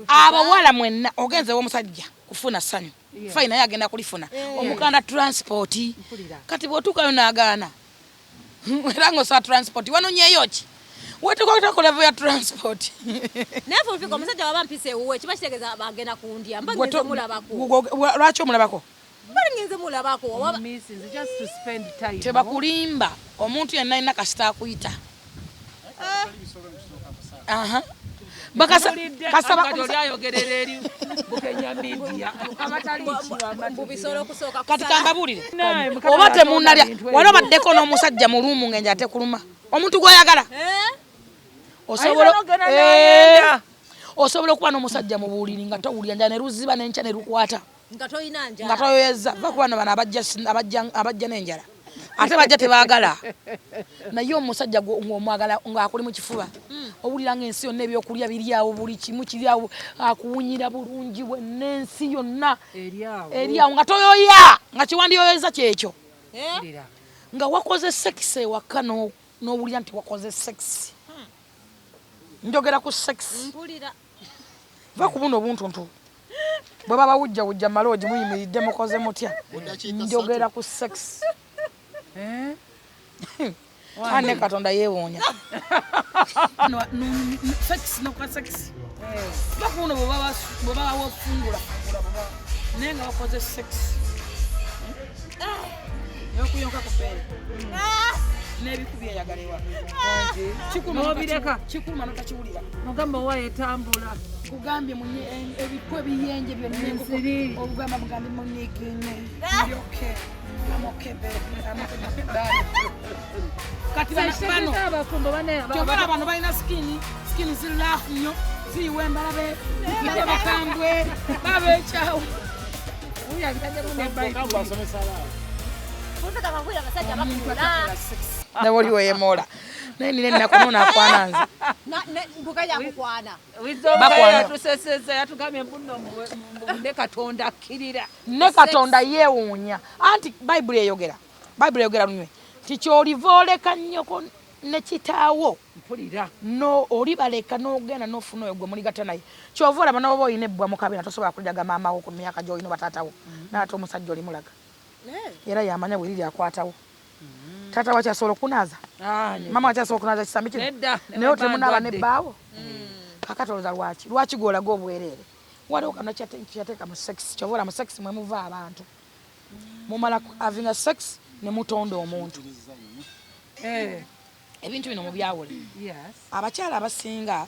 Abawala mwenna ogenze w'omusajja kufuna ssanyu, fine, naye agenda kulifuna omukanda transport. Kati bw'otuukayo n'agaana era ng'osaba transport, wanonyeeyo ki? Wetukwata ku level ya transport. Naye Fulfiga, omusajja waba mpisa ewuwe, kiba kitegeeza bagenda kundya? Mba ngenze mulabako. Lwaki omulabako? Bali ngenze mulabako oba Just to spend time. Tebakulimba, omuntu yenna alina kasita akuyita. Aha. Kati oli ayogerera eri Bukenya Media abatali. Mubisolo okusooka. Kati kambabuulire. Naye, Mukama oba Katonda temunalya bintu wali ebyo. Obaddeko n'omusajja mu room ng'enjala tekuluma, omuntu gw'oyagala? Eh? Osobola Ayinza n'ogenda n'ayenda. Osobola okuba n'omusajja mu buliri nga towulira njala, ne luziba n'enkya ne lukwata. Nga tolina nga njala. Toyoyeza. Va ku bano, bano abajja n'enjala, ate bajja tebaagala. Naye omusajja ng'omwagala, ng'akuli mu kifuba, owulira ng'ensi yonna ebyokulya biri awo, buli kimu kiri awo, akuwunyira bulungi bwenna, ensi yonna eri awo. Eri awo nga toyoya, nga kiwandiyoyeza kyekyo. Eh? Mpulira. Nga wakoze sex ewaka, n'owulira nti wakoze sex. Njogera ku sex. Mpulira. Va ku buno obuntuntu bwe baba wujjawujja maloogi, muyimiridde mukoze mutya. Njogera ku sex. Eh? Ane Katonda yeewuunya. Sex nokuka sex, va ku buno bwe baba wofungula fungula, naye nga wakoze sex nokuyonka ku bbeere n'ebiku byeyagala ewaka. Kikuluma. N'obireka. Kikuluma notakiwulira. Mugamba owa etambula. Kugambye munye ebiku ebiyenje byonna, enkoko. Ensiri. Olugamba mugambe munigine, ndi okay, I'm okay, baby, I'm okay, darling. Kati bano abafumbo bane. Kyobala bano balina skin ziri rough nnyo, ziyiwa embalabe, baba bakambwe, babekyawo. Fulfiga, bakwira abasajja bakula. Nawe oli weyemoola, naye nina ennaku noonakwana nze. Mbuga yakukwana. Bakwana. Yatuseseza, yatugambye mbuno ne Katonda akkirira. Ne Katonda yeewuunya. Anti Bayibuli eyogera, Bayibuli eyogera lunywe nti kyoliva oleka nnyoko ne kitaawo. Mpulira. No olibaleka n'ogenda n'ofuna oyo gwe muligatta naye. Kyova olaba noba olina ebbwa mu kabina, tosobola kuliraga maamawo ku myaka gy'olina oba taatawo, naate omusajja olimulaga era yamanya bwe liri akwatawo. Taata wakyasobola okunaaza? Maama wakyasobola okunaaza kisambi kino? Nedda. Naye otemunaaba nebbaawo. Kakati olowooza lwaki gwolaga obwereere? Waliwo kano kyateeka mu sex. Kyova olaba mu sex mwe muva abantu, mumala havinga sex ne mutonda omuntu. Ebintu bino mubyawule. Abakyala abasinga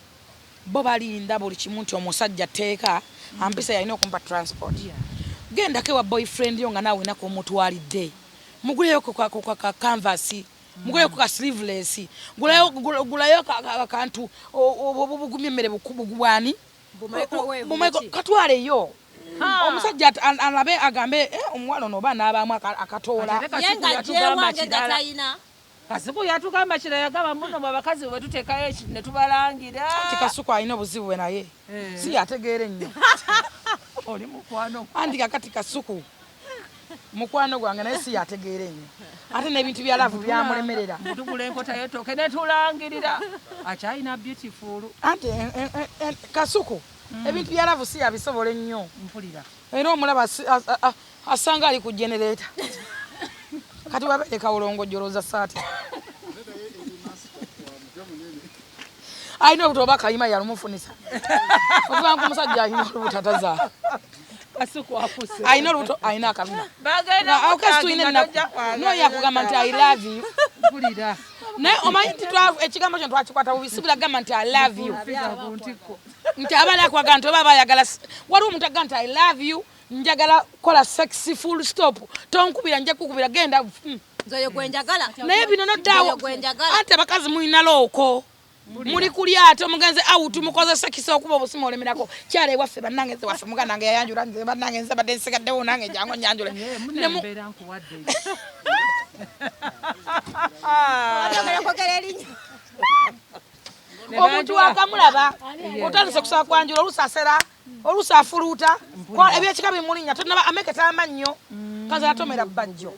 bo balinda buli kimu nti omusajja teeka ampisa, yalina okumpa transport. Gendako ewa boyfriend yo nga naawe enaku omutwalidde, muguleyo ka canvas, muguleyo ka sleeveless, gulayo akantu obugumya emmere bwani. Bu microwave. Katwaleyo omusajja alabe agambe, "Eh, omuwala ono oba anaabaamu akatoola." Ye nga gyewange nga talina. Kasuku yatugamba kira, yagamba muno mwe abakazi bwe tuteekayo ekintu ne tubalangira. Ti Kasuku alina obuzibu bwe, naye si yategeera ennyo. Oli mukwano. Anti kakati Kasuku mukwano gwange, naye si yategeera ennyo, ate n'ebintu bya love byamulemerera. Tugula enkota y'ettooke ne tulangirira akyalina beautiful. Anti Kasuku ebintu bya love si yabisobola ennyo. Mpulira. Era omulaba asanga ali ku generator. Kati wabeere kawulongojoloza saati alina obuto oba kayima yalumufunisa okuva ku musajja alina olubuto atazaala. Kasuku akuse. Alina olubuto, alina akabina. Bagenda. Okesi tulina ennaku noyo akugamba nti, "I love you." Mpulira. Naye omanyi nti ekigambo kino twakikwata bubi. Sibula gamba nti, "I love you." Figa ku ntikko. Nti abaana akwaga nti oba bayagala, waliwo omuntu agamba nti, "I love you, njagala kola sex, full stop, tonkubira, nja kukubira, genda." Nze oyo gwe njagala. Naye bino noddaawo. Oyo gwe njagala. Anti abakazi mulina looko, muli kulya ate omugenzi out, mukoze sex, okuba obusimu olemerako kyala ewaffe, bannange nze waffe muganda wange yayanjula nze, bannange nze badde nsigaddewo, nange jangu nyanjule. Munembeera nkuwadde. Oyagala kwogera erinnya. Omuntu wakamulaba otandise kusaba kwanjula, olusasera, oluusi afuluuta, ebyekika bimulinnya, tonaba ameke tamannyo kazi atomera bbajjo.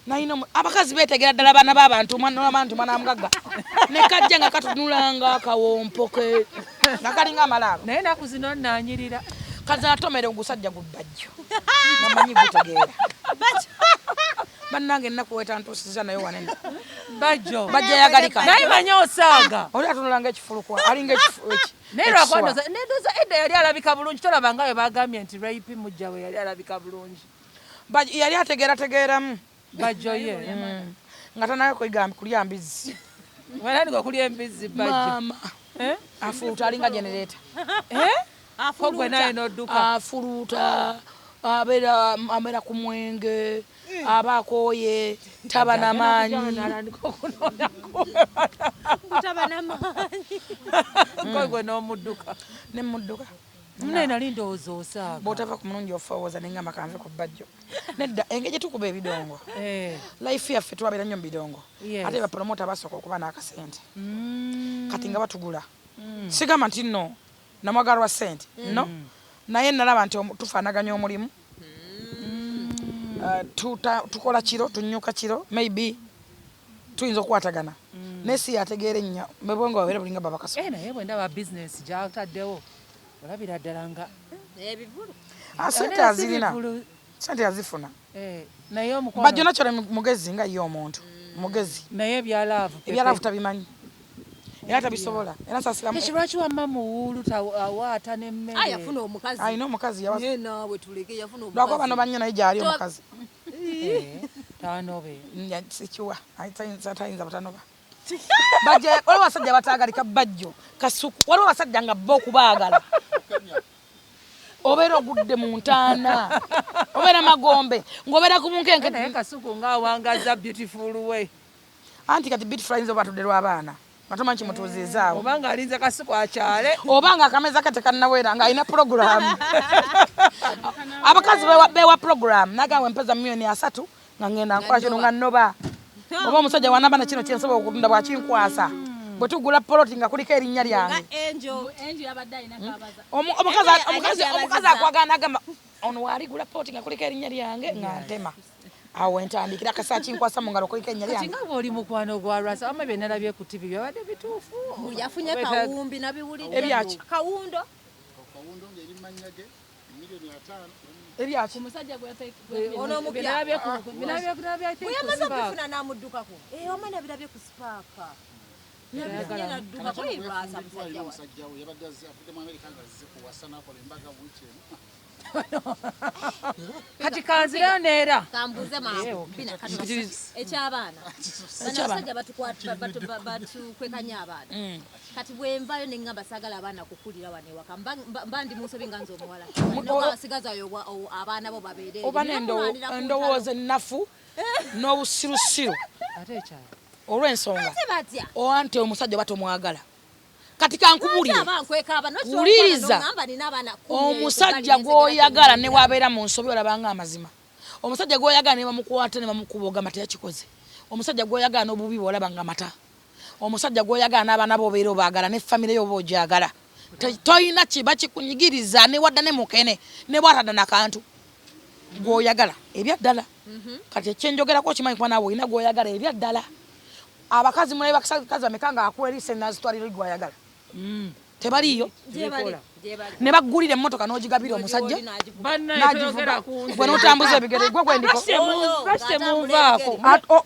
Nalina abakazi beetegera ddala abaana b'abantu, omwana w'abantu, mwana mugagga ne kajja nga katunulanga akawompo ke nga kalinga amalaalo. Naye ennaku zino nnaanyirira. Kazi atomera ogusajja gubbajjo namanyi gutegeera. Bannange ennaku wetantuusiza nayo wanene. Bajjo. Bajjo yagalika. Naye manyi osaaga. Oli atunulanga ekifulukwa, alinga Naye ekiswa. lwakuba ndowooza Edda yali alabika bulungi, tolaba nga bwe bagambye nti Rape mujja we yali alabika bulungi. Bajjo yali ategeerategeeramu. Bajjo ye. Nga tanayo kuyigamba kulya mbizzi. Wanandika okulya embizzi Bajjo. Maama. Eh? Afuluta alinga generator. Eh? Ko gwe naye n'odduka. Afuluta. Abeera ku mwenge, aba akooye, taba na maanyi. Taba na maanyi. Ko gwe n'omudduka. Ne mudduka. Naye nali ndowooza osaaga. Bw'otava ku mulungi ofowooza ne ngamba kanve ku Bajjo. Nedda, engeri gye tukuba ebidongo. Life yaffe twabeera nnyo mu bidongo. Ate ba promoter basooka okuba n'akasente. Kati nga batugula. Sigamba nti nno namwagalwa ssente. No. Naye nalaba nti tufaanaganya omulimu. Tukola kiro, tunyuka kiro, maybe tuyinza okukwatagana. Naye si yategeera ennyo, bwe bwongo babeera bulinga babakaso. Naye bwe ndaba business gy'ataddewo, olabira ddala nga Ebivulu. Sente Naye si azirina. bivulu. Sente yazifuna. Naye omukwano Bajjo nakyo mugezi nga ye omuntu. Mugezi. Naye ebya love pepe. Ebya love tabimanyi. Era tabisobola. Era nsasira mu- Ekyo lwaki wamma muwuulu awaata n'emmere? Yafuna omukazi. Alina omukazi yawa- Ye naawe tuleke, yafuna omukazi. Lwakuba bano banyo naye gy'ali omukazi. Tanobe. Sikiwa. Tayinza butanoba. Bajjo, waliwo abasajja bataagalika Bajjo. Kasuku. Waliwo abasajja nga bo okubaagala. Obeera ogudde mu ntaana. Obeera magombe. Ng'obeera ku bunkenke. Naye Kasuku ng'awangaza beautiful way. Anti kati beautiful ayinza oba atudde lw'abaana. Nga tomanyi kimutuuzizzaawo. Oba ng'alinze Kasuku akyale. Oba ng'akameza ke tekannawera, ng'alina program. Abakazi bewa program. Nagamba mpeza miliyoni 3 nga ngenda nkola kino nga nnoba. Oba omusajja w'anaaba na kino kye nsobola okutunda bw'akinkwasa. Bwe tugula poloti nga kuliko erinnya lyange. Nga Angel. Angel yabadde alina kabaza. Angel yabadde Omukazi abaziza. akwagala n'agamba, ono waaligula poloti nga kuliko erinnya lyange nga ntema. Awo wentandikira akasa kinkwasa mu ngalo kuliko erinnya Kati lyange. nga bw'oli mukwano gwa Lwasa, wamma bye nalabye ku TV byabadde bituufu. Buli yafunye Obeeta- kawumbi nabiwulidde. Ebyaki? Kawundo. Kawundo ng'eri mu mannya ge, miliyoni 5. Ebyaki? Omusajja gwe yate- gwe Ono omupya. Binalabye ku- binalabye ku- binalabye Bwe yamaze ku Spark. okufuna n'amuddukako. Wamma nabirabye ku Spark. Nabifunye n'addukako, Lwasa musajja wa. Omusajja we yabadde azze avudde mu Amerika nga azze kuwasa n'akola embaga wiiki emu. Kati kanzireyo neera. Kambuuze mangu. Bina, kati eky'abaana. Bano abasajja batukwekanya abaana. Kati bwe nvaayo ne ŋŋamba saagala abaana kukulira wano ewaka. Mba ndi mu nsobi nga nze omuwala. Nokka abasigazayo abaana bo babeere. Oba Nina kulwanira ku endowooza ntalo. ennafu n'obusirusiru. Ate ekyalo. Olw'ensonga. Ate batya? Oba nti omusajja oba tomwagala. Kati kankubuulire. Ate aba nkweka abaana, n'okitwala Wuliriza. omukwano n'oŋŋamba nina abaana kkumi eyo, Omusajja kubali gw'oyagala nenzegera ne bw'abeera mu nsobi olabanga amazima. Omusajja gw'oyagala ne bamukwata ne bamukuba ogamba teyakikoze. Omusajja gw'oyagala n'obubi bw'olaba nga mata. Omusajja gw'oyagala n'abaana bo obeera obaagala ne famire yo oba ogyagala. Toyina kiba kikunyigiriza ne wadda ne mukene ne bw'atadda na kantu. Gw'oyagala ebya ddala. Kati ekyenjogerako okimanyi kuba naawe olina gw'oyagala ebya ddala. Abakazi mulabe bakazi bameka nga akuwa eriiso n'azitwalira eri gw'ayagala. Tebaliiyo. Gyebali, gyebali. Ne baggulira emmotoka n'ogigabira omusajja. Bannaye N'agivuga. toyogera ku nze. Gwe n'otambuza ebigere, gwe gwe ndiko. Lwaki temunvaako?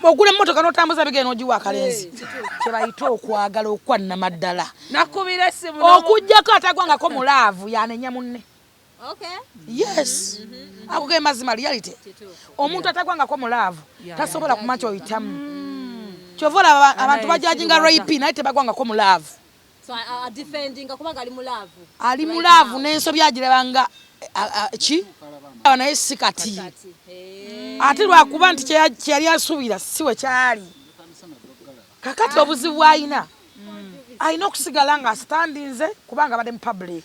Ogula emmotoka n'otambuza ebigere n'ogiwa akalenzi. Kye bayita okwagala okwannamaddala. Nakubira essimu n'omu- Okuggyako atagwangako mu laavu y'anenya munne. Okay. Yes. Ako ge mazima reality. Kituufu. Omuntu atagwangako mu laavu tasobola kumanya ky'oyitamu. Ky'ova olaba abantu bajajinga rape naye tebagwangako mu laavu. So, defending kubanga ali mu laavu. Ali mu laavu n'ensobi agiraba nga, ki? Aba naye si kati. Kati. Ate lwakuba nti kye yali asuubira si we kyali. Kakati obuzibu bw'alina, alina okusigala nga astandinze kubanga abadde mu public.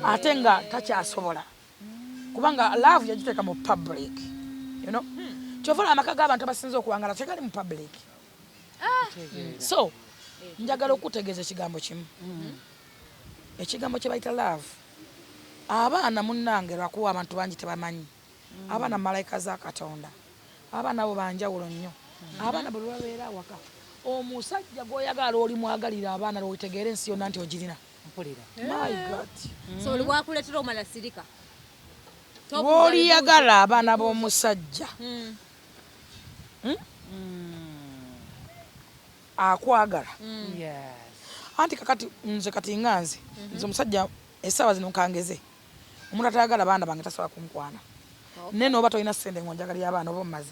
Ate nga takyasobola. Kubanga love yagiteeka mu public. You know? Ky'ova olaba amaka g'abantu abasinze okuwangala tegali mu public. So, njagala okutegeeza ekigambo kimu. Ekigambo kye bayita love. Abaana munnange lwakuba abantu bangi tebamanyi. Abaana malayika za Katonda. Abaana abo banjawulo nnyo. Abaana bwe babeera awaka, omusajja gw'oyagala oli mwagalira abaana lw'otegeera ensi yonna nti ogirina. Mpulira. My God. So oli bwakuleetera omala sirika. Lw'oliyagala abaana b'omusajja akwagala. Yes. Anti kakati nze kati nga nze nze omusajja essaawa zino nkangeze, omuntu atayagala baana bange tasobola kunkwana. Naye nooba tolina ssente ng'onjagalira abaana oba omumaze,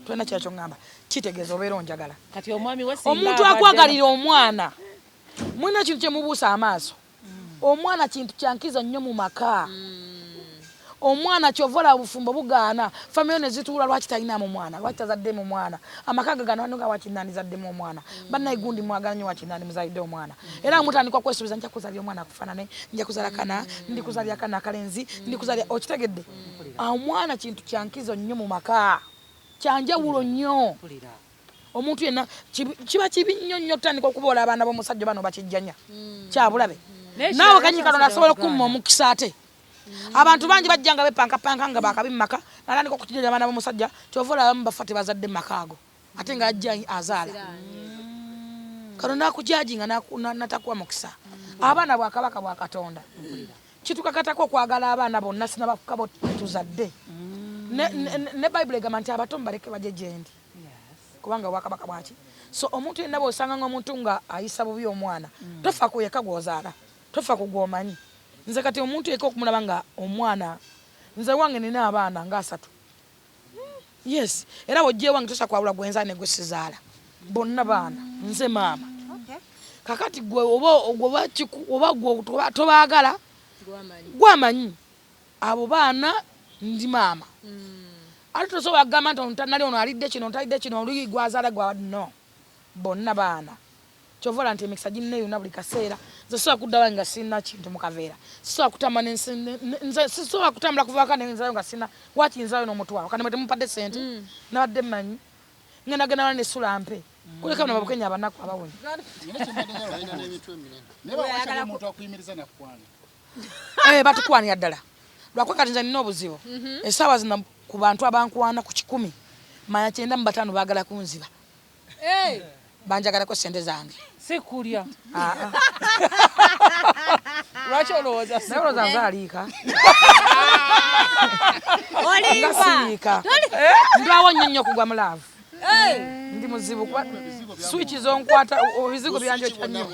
tolina kira kyoŋŋamba kitegeeza obeera onjagala. Kati omwami we singa Omuntu abadde- akwagalira omwana, mulina ekintu kyemubuusa amaaso. Omwana kintu kyankizo nnyo mu maka. Omwana kyova olaba obufumbo bugaana, famire ne zituula, lwaki talinamu mwana, lwaki tazaddemu mwana? Amaka gagano nga wakinandizaddemu omwana, bannaye gundi mwagala nnyo, wakinandi muzalidde omwana. Era mutandika okwesuubiza, nja kuzalira omwana akufaanane, nja kuzala kana, ndi kuzalira kana akalenzi, ndi kuzalira. Okitegedde? Omwana kintu kyankizo nnyo mu maka, kyanjawulo nnyo. Mpulira. Omuntu yenna kiba kibi nnyo nnyo otandika okuboola abaana b'omusajja bano bakijjanya, kyabulabe. Naye Naawe kirala kanyi Katonda omusajja asobola okugaana. okumma omukisa. Ate abantu bangi bajja nga bepankapanka nga bakabi mu maka, natandika okukijjanya abaana b'omusajja. Kyova olabamu bafa tebazadde mu maka ago, ate nga ajja azaala. Kano nakujajinga natakuwa mukisa. Abaana bwakabaka bwa Katonda, kitukakatako okwagala abaana bonna sinabakabo tuzadde. Ne Bayibuli egamba nti abato mubaleke bajje gyendi, kubanga obwakabaka bwaki. So omuntu yenna bwosanga nga omuntu nga ayisa bubi omwana, tofa ku yeka gwozaala, tofa ku gwomanyi. Nze kati omuntu yeka okumulaba nga omwana, nze wange nina abaana nga 3, yes. Era bwojja ewange tosa kwawula gwenzaala ne gwe sizaala, bonna baana, nze maama. Kakati gwe oba gwe tobaagala, gwamanyi abo baana, ndi maama. Ate tosobola kugamba nti ono nali ono alidde kino, ntalidde kino, oli gwazaala gwa no, bonna baana. Kyova olaba nti emikisa ginneeyuna buli kaseera. Nze sisobola kudda wange nga sirina kintu mu kaveera, sisobola kutambula nze sisobola kutambula kuva waka nenzirayo nga sina wakinzirayo n'omutwalo. Kandi mwe temumpadde sente, nabadde mmanyi ngenda genda wala nesula mpe kuleka bano babukenya abanaku abawonye. Nina kyembadde njagala Balina okubuuza. n'emitwe eminene. Naye bawakyali omuntu akuyimiriza nakukwana? Eh, batukwanira ddala lwakuba kati nze nina obuzibu essaawa zino ku bantu abankwana ku 100, manya 95 baagala kunziba, banjagalako sente zange. Si kulya. Ah, ah. Lwaki olowooza si Naye olowooza nze aliika nga Olimba. siriika, ndwawo nnyo nnyo okugwa mu love, ndi muzibu kuba swiki zonkwata ebizigo byanjokya nnyo.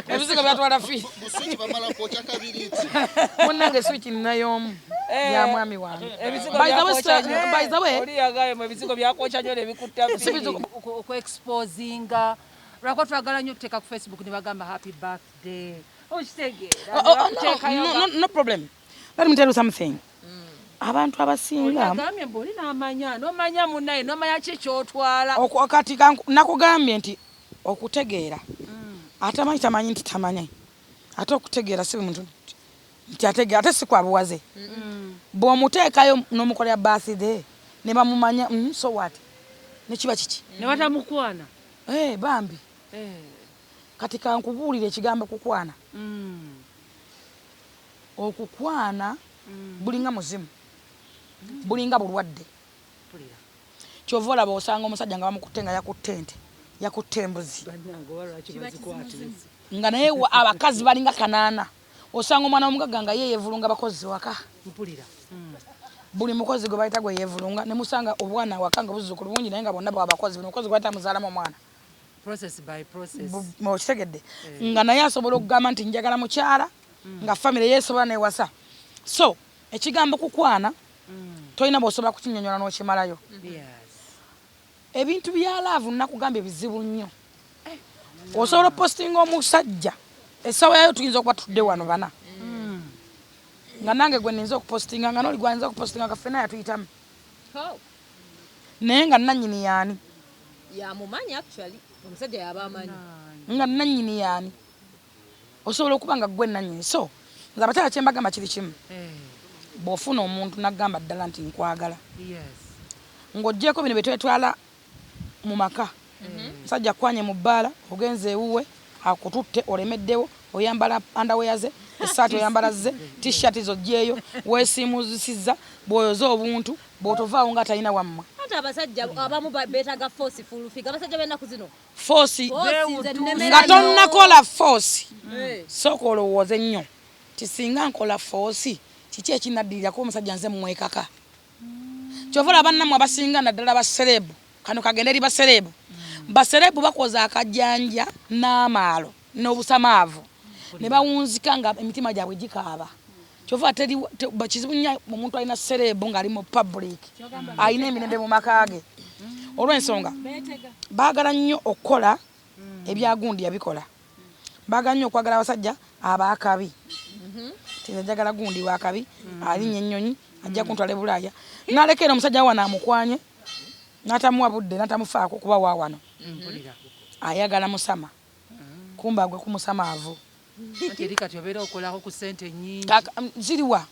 Ebizigo byatwala fi. Buswiki bamala kwokya kabiriiti. Munnange swiki ninayo omu ya mwami wange. Ebizigo By the way, byakwokya nnyo. by the way, Oli yagaye mu ebizigo byakwokya nnyo nebikutta. Si bizigo. Okuexposinga lwako twagala nnyo okuteeka ku Facebook ne bagamba happy birthday, okitegeera? Oh, no, no problem. Let me tell you something. Abantu abasinga Agambye mbu oli n'amanya n'omanya munnaye n'omanya ki kyotwala. Kati nakugambye nti okutegeera, atamanyi tamanyi nti tamanyi. Ate okutegeera si buli muntu nti ategeera, ate si kwa buwaze. Bw'omuteekayo n'omukolera birthday ne bamumanya, so what? Nekiba kiki? Ne batamukwana. Eh, bambi. Kati kankubuulira ekigambo kukwana. Okukwana bulinga muzimu, bulinga bulwadde. Mpulira. Kyova olaba osanga omusajja nga bamukutte nga yakutte ente, yakutte embuzi, Bannange, oba lwaki bazikwatiriza? Nga naye abakazi balinga kanaana. Osanga omwana w'omugagga nga ye yeevulunga bakozi waka. Mpulira. Buli mukozi gwe bayita gwe yeevulunga, ne musanga obwana waka nga buzzukulu bungi, naye nga bonna bwa bakozi. Buli mukozi gwe bayita muzaalamu omwana. Process by process. Okitegedde? Nga naye asobola okugamba nti njagala mukyala nga famire yeesobola newasa. So ekigambo kukwana tolina bw'osobola kukinyonyola n'okimalayo. Ebintu bya love nakugamba ebizibu nnyo. Osobola opostinga omusajja essaawa yayo, tuyinza okuba tutudde wano bana nga nange gwe ninza okupostinga, nga noli gwayinza okupostinga, nga ffenna yatuyitamu, naye nga nannyini yaani? Yamumanyi, actually omusajja yaba amanyi. Nga nannyini yaani? Osobola okuba nga gwe nannyini. So nze abakyala kyembagamba kiri kimu: bw'ofuna omuntu nagamba ddala nti nkwagala, ng'oggyeko bino bye twetwala mu maka, musajja akwanye mu bbaala, ogenze ewuwe, akututte, olemeddewo, Oyambala underwear ze, essaati oyambala ze, t-shirt zogyeyo, weesiimuzisizza, bw'oyoza obuntu, bw'otovaawo nga talina wammwe. Ate abasajja abamu beetaaga force full figure. Abasajja b'ennaku zino. Force Force nze nnemerayo. Nga tonnakola force. Eh. Sooka olowooze nnyo nti singa nkola force kiki ekinaddirira, kuba omusajja nze mmwekaka. Kyova olaba bannammwe abasinga naddala ba celeb, kano kagende eri ba celeb. Ba celeb bakoze akajanja n'amaalo n'obusamaavu ne bawunzika nga emitima gyabwe gikaaba. Kyova teri kizibu nnyo omuntu alina celeb ng'ali mu public, alina emirembe mu maka ge. Olw'ensonga baagala nnyo okukola ebya gundi yabikola. Baagala nnyo okwagala abasajja abaakabi. Nti nze njagala gundi wakabi, alinnya ennyonyi, ajja kuntwala e Bulaaya. N'aleka era omusajja wano amukwanye, n'atamuwa budde, n'atamufaako kuba wa wano. Ayagala musama. Kumba agwe ku musamaavu. Anti eri kati obeera okolako ku ssente nnyingi. Ziriwa?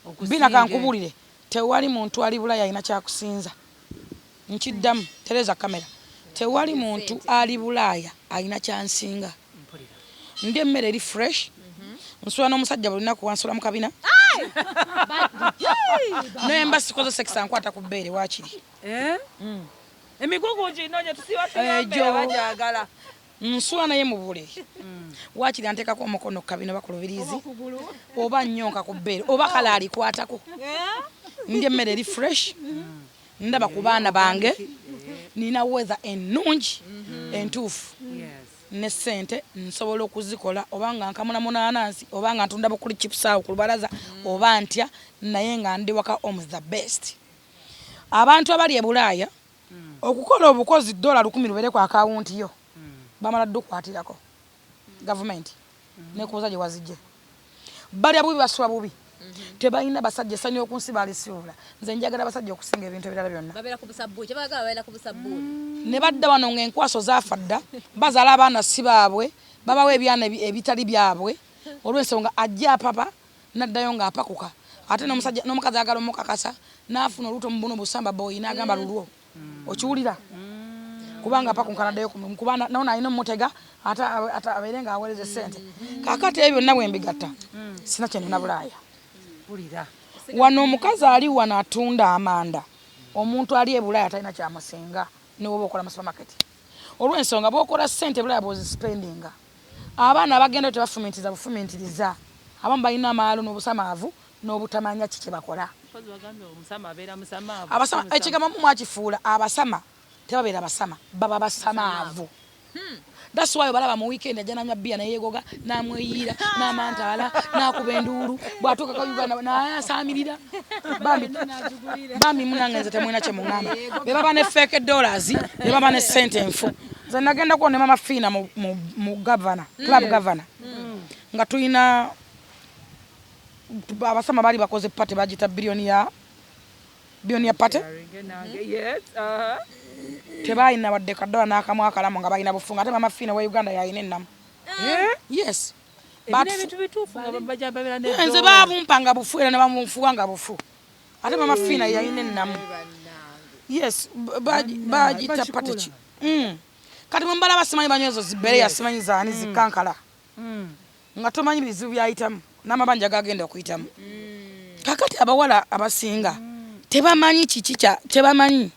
Okusinga. Bina kankubuulire, tewali muntu ali Bulaaya alina kyakusinza. Nkiddamu, tereza kamera. Tewali muntu ali Bulaaya alina kyansinga. Ndya emmere eri fresh. Nsula n'omusajja buli lunaku, wansula mu kabina. Naye mba sikoze sex ankwata ku bbeere waakiri. Eh? Emigugu ginonye tusiba Ejo. tuyambera bagyagala. Nsula naye mu buliri. Waakiri anteekako omukono ku kabina oba ku lubiriizi. Oba nnyonka ku bbeere oba kale alikwatako. Ndya emmere eri fresh. Ndaba ku baana bange. Nina weather ennungi entuufu. Ne ssente nsobola okuzikola oba nga nkamula munaanansi oba nga ntunda bukuli chips awo ku lubalaza oba ntya, naye nga ndi waka om the best. Abantu abali e Bulaaya okukola obukozi dola 1000 lubeere ku akawunti yo, bamala ddukwatirako gavumenti nekubuuza gye wazigye. Balya bubi, basula bubi, tebalina basajja, essanyu oku nsi baalisuula. Nze njagala abasajja okusinga ebintu ebirala byonna. Babeera ku busabbuuni, kye baagala babeera ku busabbuuni. Ne badda wano ng'enkwaso zaafa dda, bazaala abaana si baabwe, babawa ebyana ebitali byabwe, olw'ensonga ajja apapa n'addayo ng'apakuka. Ate n'omusajja n'omukazi ayagala omukakasa n'afuna olubuto mu buno busamba boyi n'agamba lulwo. Okiwulira? Kubanga apakuka n'addayo ku mulimu, kuba naye alina omutega ate abeere ng'aweereza ssente. Kaakati ebyo byonna bwe mbigatta, sina kye nnina Bulaaya. Wano omukazi ali wano atunda amanda, omuntu ali e Bulaaya talina kyamusinga ne bw'oba okola mu supermarket. Olw'ensonga bw'okola ssente Bulaaya bw'ozisipendinga, abaana abagenda tebafumiitiriza bufumiitiriza, abamu balina amaalo n'obusamaavu n'obutamanya ki kye bakola. Abasama, ekigambo mu mwakifuula abasama, tebabeera basama, baba basamaavu. That's why obalaba mu weekend ajja nanywa bbiya ne yeegoga, n'amweyiira, n'amantaala, n'akuba enduulu, bw'atuuka ka Uganda n'ayasaamirira. Bambi, bambi munange nze temulina kye muŋŋamba. Be baba ne fake dollars, be baba ne ssente enfu. Nze nagendako ne Mama Fiina mu governor, club governor. Nga tulina abasama baali bakoze party bagiyita billionaire party. Yes, uh-huh. Tebalina wadde kadola n'akamu akalamu nga balina bufunga, ate Mama Fiina wa Uganda yalina ennamu. Yes. Ebino ebintu bituufu nga bajja babeera ne Nze dola. Baabumpa nga bufu era ne bamunfuwa nga bufu. Ate Mama Fiina yalina ennamu. Yes, bagiyita party ki? Kati mwe mbalaba simanyi banywa ezo zibbereya, simanyi zaani zikankala. Nga tomanyi bizibu byayitamu n'amabanja gagenda okuyitamu. Kakati abawala abasinga tebamanyi kiki kya tebamanyi.